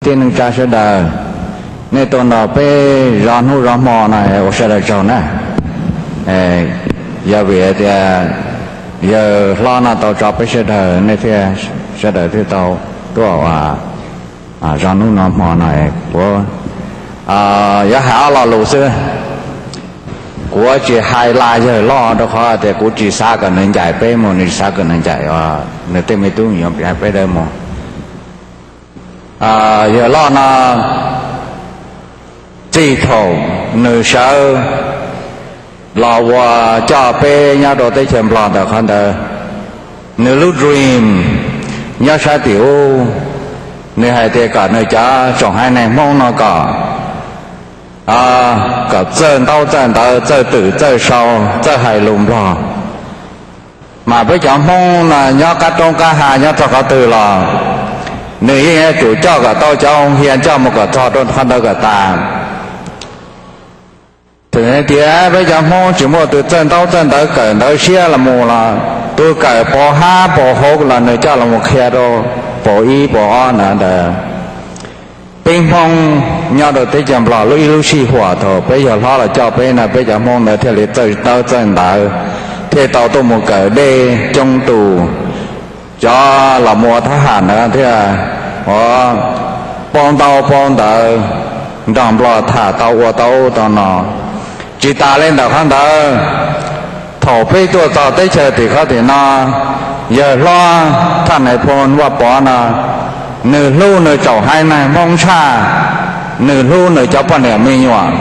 tij neej tsa sawv daws, nej tuaj nrog peb zov hnub zov hmo no ua sawv daws tsaug na. Yog vim tias yawg hlob no tau tso peb sawv daws, nej thiaj, sawv daws thiaj tau tuaj zov hnub no hmo no. Kuv yuav hais ob lo lus xwb. Kuv tsis hais laj yawg loj rau qhov tias kuv tsis xav kom nws ncaim peb mus, nws tsis xav kom nws ncaim nws tej me tub me nyuam, peb dawb mus. Yawg loj no, txij thaum nws sawv los ua coj peb nyob rau teb chaws Nplog ntawm qhov ntawd, nws lub dream nyob sab tim ub, nws hais tias kom nws cov tsoom haiv neeg Hmoob no kom, kom txawj ntaub txawj ntawv, txawj twm txawj sau, txawj hais lus Nplog. Mas peb cov Hmoob no nyob qab roob qab hav nyob txog qhov twg los nws yeej yuav tsum coj kom tau cov hoo hia coj mus kom txog rau qhov ntawd kom tas. Txawm tias peb cov Hmoob tsis muaj tus txawj ntaub txawj ntawv kawm ntawv siab los mus los tus kawm pauv hab pauv hauv los nws coj los mus qhia rau pauv ib pauv ob na ntawd. Peb Hmoob nyob rau teb chaws Nplog lub ib lub sij huam thaum peb yawg hlob los coj peb no peb cov Hmoob ntawd thiaj li txawj ntaub txawj ntawv, thiaj tau tuaj mus kawm dej coob tus. Cov los mus ua thab ham ntawd thiaj ua paub ntaub paub ntawv, nrog Nplog tham tau ua tau ub tau no. Tsis tas li ntawm qhov ntawd, thaum peb tuaj txog teb chaws tim qhov tim no, yawg hlob Thaj Nais Phoo Vaj Pov no, nws hlub nws tsoom haiv neeg Hmoob tshaj nws hlub nws cov poj niam me nyuam.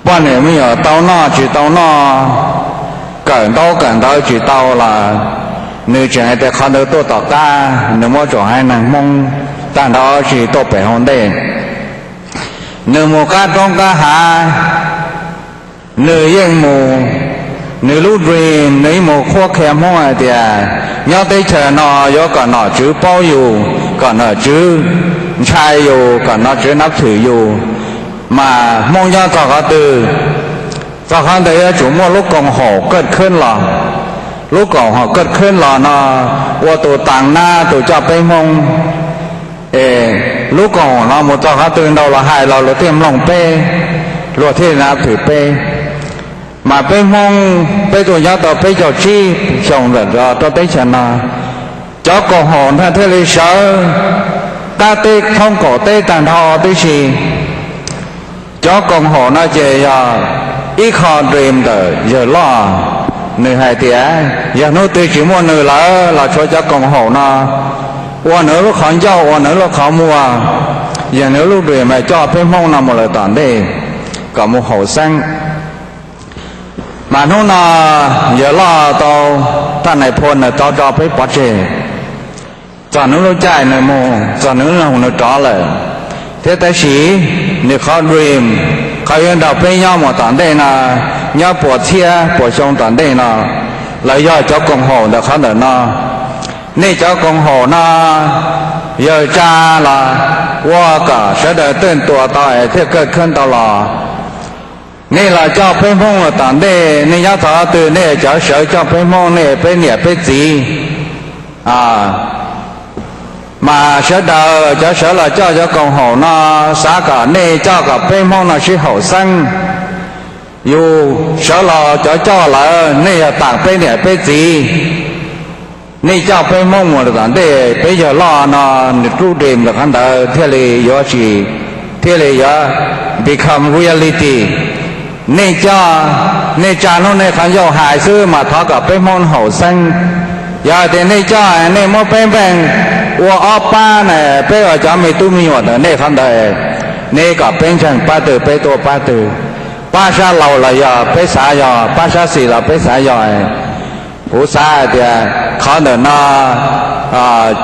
Poj niam me nyuam tau noj tsis tau noj, kawm ntaub kawm ntawv tsis tau los nws tseem hais tias qhov ntawd tuaj tom qab, nws muab tsoom haiv neeg Hmoob tag nrho tsis tuaj pem hauv ntej. Nws mus qab roob qab hav, nws yeej mus, nws lub dream nws yeej mus qhuab qhia Hmoob hais tias nyob teb chaws no yuav kom nom tswv paub yus, kom nom tswv ntshai yus, kom nom tswv nab thwm yus. Mas Hmoob nyob txog qhov twg, txog qhov ntawd yuav tsum muaj lub koom haum kaj khwb los. Lub koom haum kaj khwb los no ua tus tas nab tus coj peb Hmoob. Es lub koom haum no mus txog qhov twg ntau los hais los luag thiaj mloog peb, luag thiaj nab thwm peb. Mas peb Hmoob peb tuaj nyob tau peb caug tsib xyoo lawm rau teb chaws no, cov koom haum no thiaj li sawv qab teb thoob kaum teb tag nrho tib si. Cov koom haum no ces yog ib qho dream ntawm yawg loj, nws hais tias yog hnub twg tsis muaj nws lawm los tshuav cov koom haum no ua nws lub qhov ncauj ua nws lub qhov muag, yog nws lub dream mas coj peb Hmoob no mus lawm tom ntej kom mus haum xeeb. Mas hnub no yawg loj tau, Thaj Nais Phoo nws tau tso peb pov tseg txog nws lub caij nws mus, txog nws lub nug nws rov lawm, thiab tab sis nws qhov dream, qhov yuav nrog peb nyob mus tom ntej no, nyob puas txhiab puas xyoo tom ntej no, los yog cov koom haum ntawm qhov ntawm no. Nej cov koom haum no, yawg tsa los ua kom sawv daws tej tua tau es thiaj kaj khwb tau los. Nej los coj peb Hmoob los tom ntej, nej nyob txog qhov twg nej cov sawv coj peb Hmoob, nej peb niam peb txiv. Mas sawv daws cov sawv los coj cov koom haum no, xav kom nej coj kom peb Hmoob no sib haum xeeb. Yus sawv los cov coj lawm, nej yog tam peb niam peb txiv. Nej coj peb Hmoob mus lawm tom ntej, peb yawg loj no nws lub dream ntawm qhov ntawd thiaj li yuav tsis, thiaj li yuav become reality. Nej coj, nej tsa hnub nej qhov ncauj hais xwb mas thov kom peb Hmoob haum xeeb. Yog tias nej coj, nej muab peb npeej ua ob pab na, peb ua cov me tub me nyuam ntawm nej qhov ntawd, nej kom peb ntseeg pab twg peb tuaj pab twg, pab sab laug los yog peb xav yog, pab sab xis los peb xav yog. Kuv xav hais tias qhov ntawm no,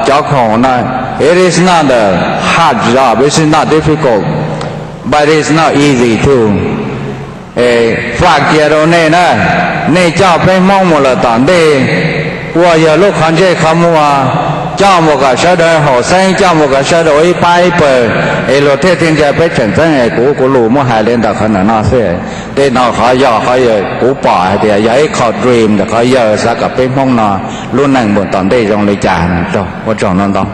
cov khoom no, it is not hard job, it is not difficult, but it is not easy too. Faj kiag rau nej na, nej coj peb Hmoob mus lawm tom ntej, ua yawg lub qhov ntsej qhov muag, coj mus kom sawv daws haum xeeb, coj mus kom sawv daws ua ib pab ib pawg, es luag thiaj thiaj ntsia peb tseem txeeb. Es kuv, kuv lus muab hais li ntawm qhov ntawm no xwb. Tej no qhov yog qhov kuv pom hais tias yog ib qho dream ntawm qhov yawg xav kom peb Hmoob no lub neej mus tom ntej zoo li cas. Ua tsaug ntau ntau.